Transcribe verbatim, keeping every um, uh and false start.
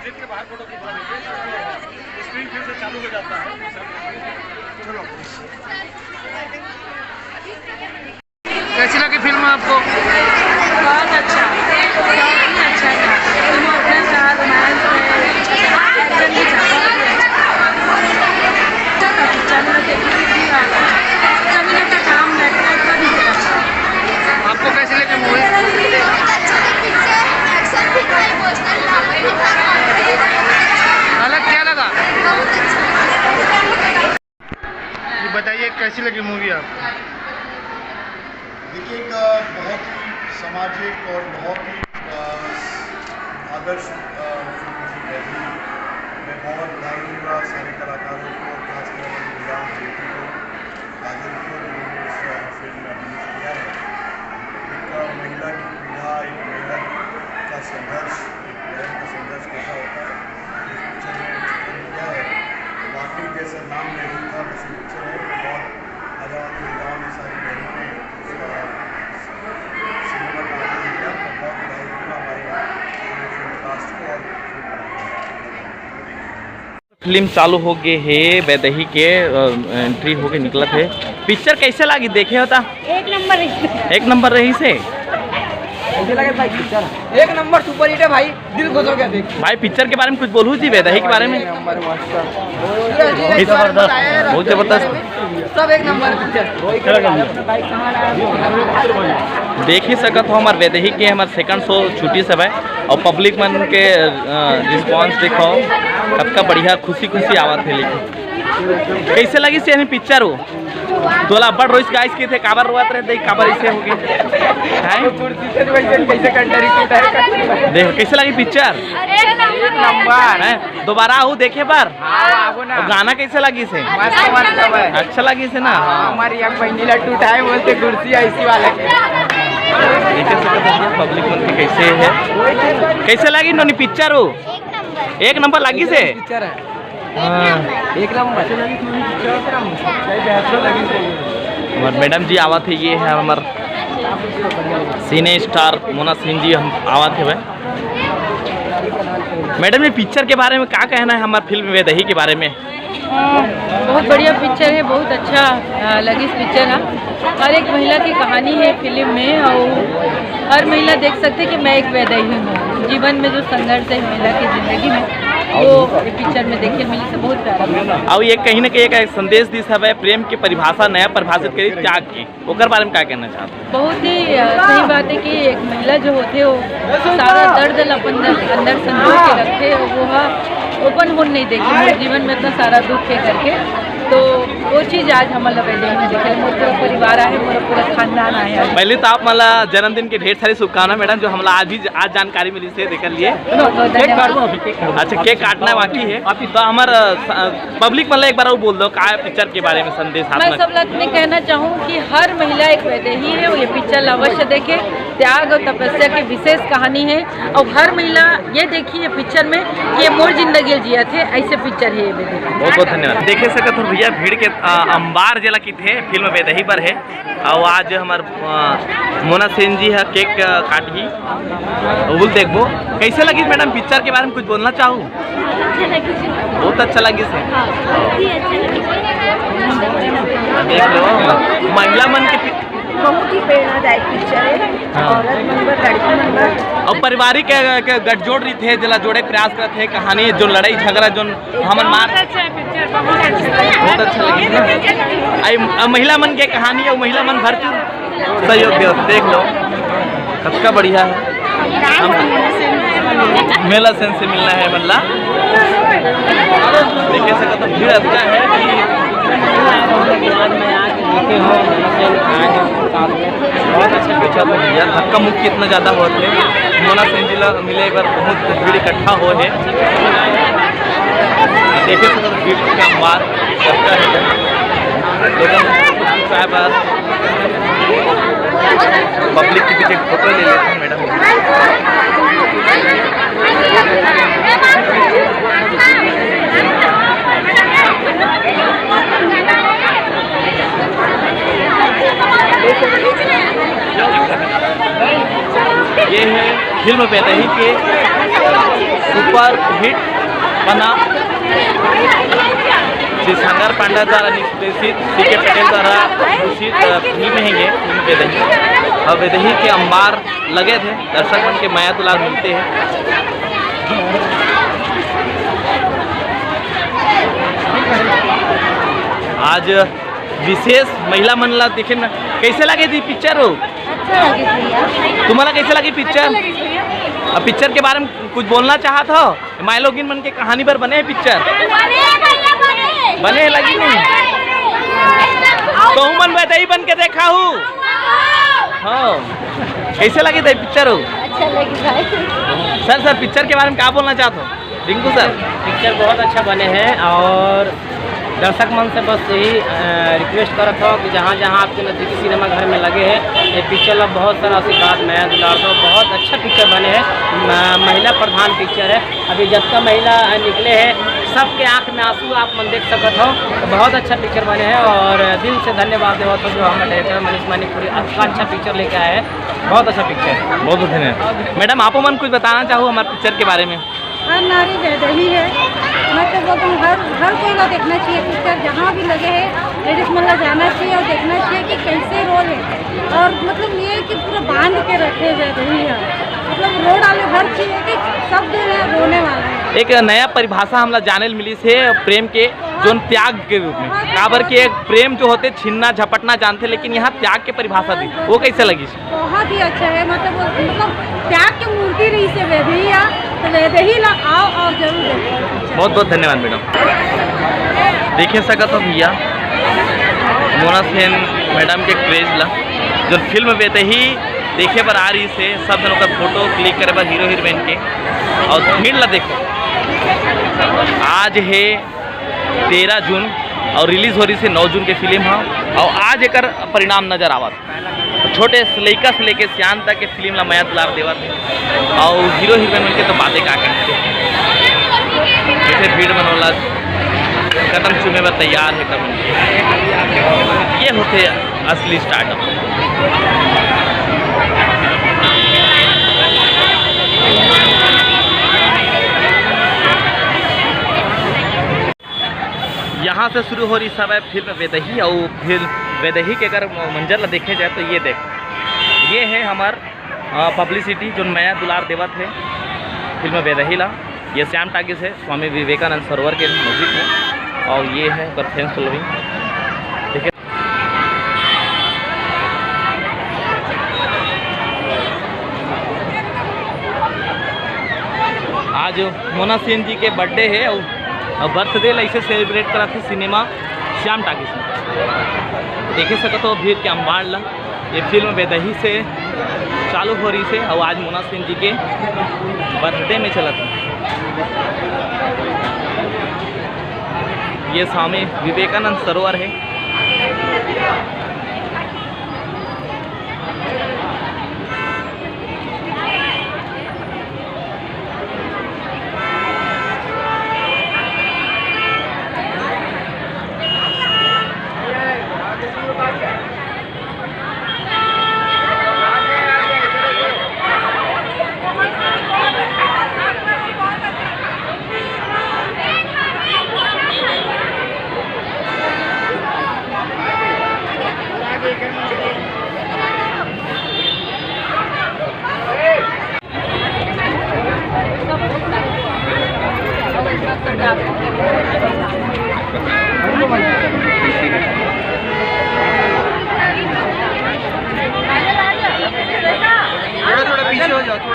कैसी लगी फिल्म आपको? बहुत अच्छा, बहुत ही अच्छा था। इमोशनल था, रोमांस है, एक्शन भी था, बहुत ही अच्छा था। अच्छा था पिक्चर, मतलब देखने में भी आ गया। कभी ना काम बैठता है, कभी देखा। आपको कैसी लगी मूवी? अलग क्या लगा? ये बताइए, कैसी लगी मूवी आपको? देखिए, एक, अ, बहुत ही सामाजिक और बहुत ही, अ, आदर्श, अ, फिल्म थी वैदेही। मैं बहुत बधाई दूंगा सारे कलाकारों को, खासकर अनुराग ज्योति को, काजल को, जिन्होंने इस, अ, फिल्म में अभिनय किया है। एक, अ, महिला की पीड़ा, एक महिला का संघर्ष, एक बहन का संघर्ष कैसा होता है, इस पिक्चर में चित्रण किया है। वाकई जैसा नाम वैदेही था, वैसी पिक्चर है। बहुत राजा वाली महिलाओं ने सारी बहनों ने उसका सिनेमा का आनंद लिया। तो बहुत बधाई दूंगा हमारे पूरे फिल्म कास्ट को और फिल्म बनाने वालों को। फिल्म चालू हो गए हे वैदेही के, अ, एंट्री हो गए निकलत हे। पिक्चर कैसे लगी, देखे हो ता? एक नंबर रही। एक नंबर रही से। कैसे लगे भाई पिक्चर? एक नंबर सुपर हिट है भाई, दिल खुश हो गया देख। भाई पिक्चर के बारे में कुछ बोलू जी, वैदेही के बारे में? नंबर मस्त। ये जबरदस्त, बहुत जबरदस्त। सब एक नंबर पिक्चर। देख ही सकत हो, हमार वैदेही के हमार सेकंड शो छुट्टी सब है और पब्लिक मन के रिस्पांस देखो, सबका बढ़िया खुशी खुशी आवत है। लेकिन कैसे लगी से पिक्चर हो? तोला बड़ रोइस गाइस के थे, काबर रोवत रहे, देख काबर ऐसे हो गए। हैं? कुर्सी से तो वैसे कैसे कंडरी टूटा है। देख कैसे लगी पिक्चर? अरे नंबर। हैं? दोबारा आहू देखे बर? हाँ, आबो ना। और गाना कैसे लगी से? मस्त, मस्त भाई। अच्छा लगी से ना? हाँ, हमारी एक बहनी ला टूटा है बोलते कुर्सी ऐसी वाला। देखे सकत हो पब्लिक मन के कैसे है, कैसे लगी नोनी पिक्चर हो? एक नंबर लगी से? पिक्चर है। हाँ। एक नंबर। हमार मैडम जी आवत है, ये है हमार सिने स्टार मोना सिंह जी, हम आवत है भाई। मैडम, ये पिक्चर के बारे में का कहना है, हमार फिल्म वैदेही के बारे में? हाँ, बहुत बढ़िया पिक्चर है, बहुत अच्छा, अ, लगी इस पिक्चर हा। हर एक महिला की कहानी है फिल्म में और हर महिला देख सकते हैं कि मैं एक वैदेही हूँ। जीवन में जो संघर्ष है महिला की जिंदगी में, वो ये पिक्चर में देखे मिली से बहुत प्यारा लगा। और ये कहीं ना कहीं एक संदेश दिस हवे, प्रेम की परिभाषा नया परिभाषित करी, त्याग की, ओकर बारे में का कहना चाहते हैं? बहुत ही, अ, सही बात है कि एक महिला जो होथे वो सारा दर्द ला अपन अंदर, अंदर संजो के रखथे, वो हा ओपन होन नहीं देखे, मोर जीवन में इतना सारा दुख है करके। तो वो चीज आज हमन ला वैदेही में देखे, मोर पूरा परिवार आहे, मोर पूरा खानदान आहे आज। पहले तो आप मन ला जन्मदिन के ढेर सारी शुभकामना मैडम, जो हमला आज भी आज जानकारी मिली से देख लिए। बहुत बहुत धन्यवाद। अच्छा, केक काटना बाकी है, तो हमार, अ, पब्लिक मन ला एक बार और बोल दो का पिक्चर के बारे में संदेश आप मैं लोग। सब लोग ने कहना चाहूँ कि हर महिला एक वैदेही है, वो ये पिक्चर ला अवश्य देखे। त्याग और तपस्या की विशेष कहानी है और हर महिला ये देखी ये पिक्चर में कि ये मोर जिंदगी जियत हे, ऐसे पिक्चर है ये वैदेही। बहुत बहुत धन्यवाद। देखे सकत हो भैया, भीड़ के, अ, अंबार जेला किथे फिल्म वैदेही पर है। अउ आज हमर, अ, मोना सेन जी ह केक, अ, काटही, ओहू ल देखबो। कैसे लगिस मैडम, पिक्चर के बारे में कुछ बोलना चाहू? अच्छा लगिस। बहुत अच्छा लगिस हे। हाँ, बहुत ही अच्छा लगिस। देख लो, महिला मन के पि- बहुत ही प्रेरणादायक पिक्चर है। हाँ। औरत मन बर, लड़की मन बर। अउ पारिवारिक, अ, के गठजोड़ रहिथे, जेला जोड़े के प्रयास करथे, कहानी, जो लड़ाई झगड़ा, जो हमन मार बहुत अच्छा है पिक्चर, बहुत अच्छा। बहुत अच्छा लगिस ना। आई, अ, महिला मन के कहानी अउ महिला मन भरपूर सहयोग देवत, देख लो, कतका बढ़िया है। हम मेला सेन से मिलना है, मतलब, देखे सकत हो भीड़ अतका है कि बहुत अच्छा पिक्चर बन गया। धक्का मुक्की इतना ज्यादा होत हे, मोना सेन जी ला मिले बर बहुत भीड़ इकट्ठा हो हे। देखे सकत हो भीड़ के अंबार कतका हे। लोगन साहब पब्लिक के पीछे फोटो ले लेते हैं मैडम। ये है फिल्म वैदेही के सुपर हिट बना, श्री शंकर पांडा द्वारा निर्देशित, सी के पटेल द्वारा दूषित, अ, फिल्म हे ये, फिल्म वेदही। अउ वेदही के अंबार लगे थे, दर्शक मन के मया दुलार मिलते हे। आज विशेष महिला मन ला देखे में कैसे लगे थी पिक्चर हो? अच्छा लगे भैया। तुम्हारा कैसे लगी पिक्चर? अच्छा लगे भैया। अब पिक्चर के बारे में कुछ बोलना चाहत हो? मायलोगिन मन के कहानी पर बने हे पिक्चर? बने भैया, बने। बने लगी नहीं? तो मन वैदही बन के देखा हूँ। हाँ, कैसे लगी थी पिक्चर हो? अच्छा लगी भाई। सर, सर, पिक्चर के बारे में क्या बोलना चाहते हो, रिंकू सर? पिक्चर बहुत अच्छा बने हे अउ दर्शक मन से बस यही, अ, रिक्वेस्ट करत हो कि जहाँ जहाँ आपके नजदीकी सिनेमा घर में लगे हे, ये पिक्चर ला बहुत सारा आशीर्वाद, मया दुलार दो। बहुत अच्छा पिक्चर बने हे, म-, महिला प्रधान पिक्चर हे। अभी जतका महिला, अ, निकले हे, सबके आँख में आंसू आप मन देख सकत हो। तो बहुत अच्छा पिक्चर बने हे अउ दिल से धन्यवाद देवत हो जो हमर डायरेक्टर मनीष मानिकपुरी अतका अच्छा पिक्चर लेके आए हे। बहुत अच्छा पिक्चर। बहुत बहुत धन्यवाद। मैडम, आप मन कुछ बताना चाहो हमारे पिक्चर के बारे में? हर नारी वैदही है, मैं तो बोलता हूँ हर, हर कोई का देखना चाहिए पिक्चर, जहाँ भी लगे है लेडीज मन ला जाना चाहिए अउ देखना चाहिए कि कैसे रोल है। अउ मतलब ये है कि पूरा बांध के रखे वैदही है, मतलब रो डाले हर चीज है कि सब जो है रोने वाला है। एक नया परिभाषा हमला जाने ल मिलिस हे प्रेम के, जोन त्याग के रूप में, काबर के एक प्रेम जो होथे छिन्ना झपटना जानथे, लेकिन यहाँ त्याग के परिभाषा दी, वो कैसे लगिस? बहुत ही अच्छा है, मतलब वो, मतलब त्याग के मूर्ति रहिस हे वैदही, तो वैदही ला आओ अउ जरूर देखो। बहुत बहुत धन्यवाद मैडम। देखे सकत हो भैया, मोना सेन मैडम के क्रेज ला, जो फिल्म वैदही देखे बर आ रहिस हे, सब झन ओकर फोटो क्लिक करे बर हीरो हीरोइन के, अउ भीड़ ला देखो। आज हे तेरह जून अउ रिलीज हो रहिस हे नौ जून के फिल्म ह, अउ आज एकर परिणाम नजर आवत। छोटे से लइका से लेके सियान तक के फिल्म ला मया दुलार देवत हे, अउ हीरो हीरोइन मन के तो बातें का कहे। जैसे भीड़ मन ओला कदम चूमे बर तैयार हे, तब ये होथे असली स्टार्टअप। यहाँ से शुरू हो रहिस हवय फिल्म वैदही, अउ फिल्म वैदही के अगर मंजर ला देखे जाए तो ये देख, ये है हमार, अ, पब्लिसिटी जो मया दुलार देवत हे फिल्म वैदही ला। ये श्याम टाकीज है स्वामी विवेकानंद सरोवर के नजदीक में, अउ ये है ओकर फैंस फॉलोइंग। देखिए, आज मोना सेन जी के बर्थडे हे अउ, अउ बर्थडे ला इसे सेलिब्रेट करत हे सिनेमा श्याम टाकीज में। देखे सकत हो भीड़ के अंबार ला, ये फिल्म वैदही से चालू हो रहिस हे अउ आज मोना सेन जी के बर्थडे में चलत हे। ये स्वामी विवेकानंद सरोवर है। थोड़ा, थोड़ा पीछे हो जाओ, थोड़ा।